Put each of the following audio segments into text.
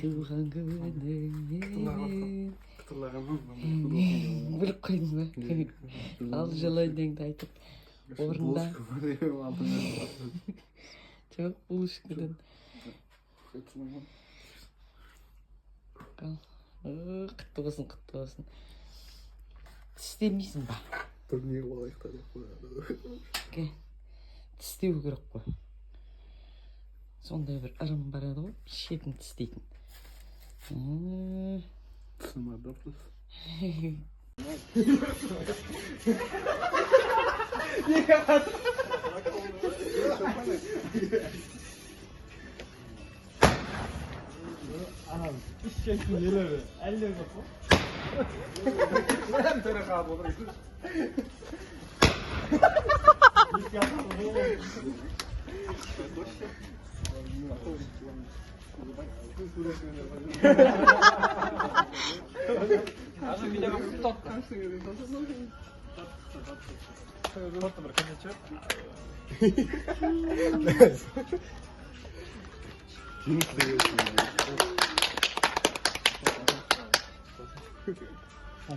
Туған күніңмен. Біліп қойдың ба? Ал, желаниеңді айтып орында. Жоқ, булочкадан. Ал, құтты болсын, құтты болсын. Тістемейсің ба? Бір не қылып алайық та деп қояды. Тістеу керек қой. Сондай бір ырым бар еді ғой, шетін тістейтін. Тісім бар да плюс.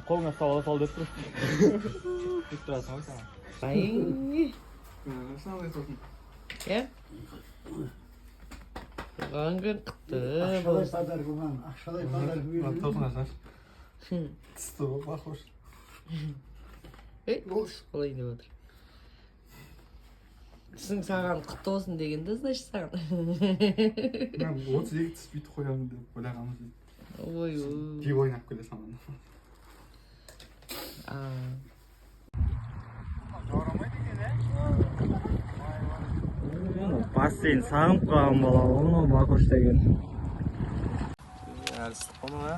Қолыңа ұстап ала сал деп тұр. Бүйтіп тұрасың ғой саған. Ай, иә? Туған күн құтты Ақшалай болсын. подарка маған, ақшалай подарка берді. Тосын ашаш. Тісті ғой, похож. Ей, түсіп қалайын деп отыр. Тісің саған құтты болсын деген да, значит, саған. Мен 32 тіс бүйтіп қоямын деп ойлағанмын. Ой, ой. Пиво ойнап келе саламын. А. Бассейн сағынып қалған бала ғой мынау, Бакош деген. Әлі ыстық қой мынау, иә?